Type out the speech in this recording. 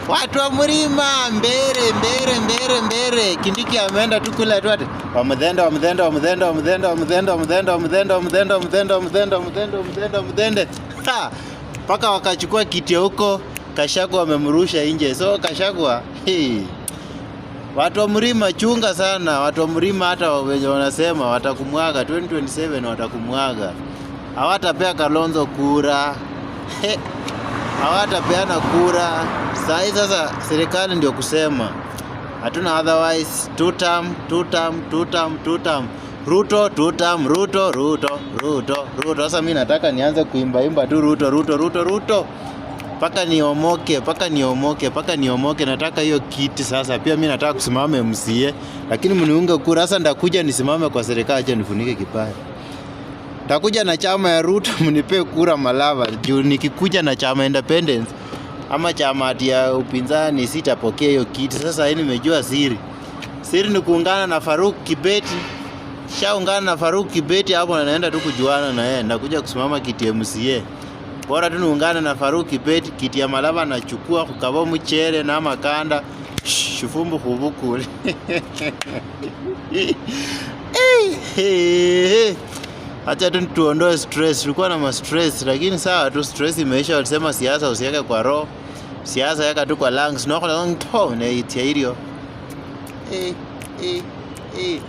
Watu wa mlima mbere mbere mbere mbere. Kindiki ameenda tu kule tu ati wamudhende wamudhende wamudhende wamudhende wamudhende wamudhende wamudhende wamudhende wamudhende wamudhende wamudhende wamudhende wamudhende. Ha! Mpaka wakachukua kiti huko, Kashagwa wamemrusha nje. So Kashagwa, hey. Watu wa mlima chunga sana, watu wa mlima hata wenye wanasema watakumwaga 2027 watakumwaga. Hawatapea Kalonzo kura. He. Hawatapeana kura. Saa hii sasa serikali ndio kusema hatuna otherwise, two term, two term, two term, two term. Ruto, two term, Ruto, Ruto, Ruto, Ruto. Sasa mimi nataka nianze kuimba imba tu Ruto, Ruto, Ruto, Ruto mpaka niomoke, mpaka niomoke, mpaka niomoke. Nataka hiyo kiti sasa. Pia mimi nataka kusimama MCA, lakini mniunge kura. Sasa ndakuja nisimame kwa serikali, acha nifunike kipara. Takuja na chama ya Ruto, mnipe kura Malava. Juu nikikuja na chama Independence ama chama ati ya upinzani sitapokea hiyo kiti. Sasa hii nimejua siri. Siri ni kuungana na Faruk Kibeti. Shaungana na Faruk Kibeti hapo na naenda tu kujuana na yeye, ndakuja kusimama kiti MCA. Bora tu niungane na Faruk Kibeti, kiti ya Malava nachukua kukaba mchere na makanda shufumbu khubukule. Hey, hey, hey. Acha tu tuondoe stress. Tulikuwa na ma stress lakini sawa tu, stress imeisha. Walisema siasa usiweke kwa roho, siasa weka tu kwa lungs. Nokhola ntho ne itia ilio. Eh, eh, eh.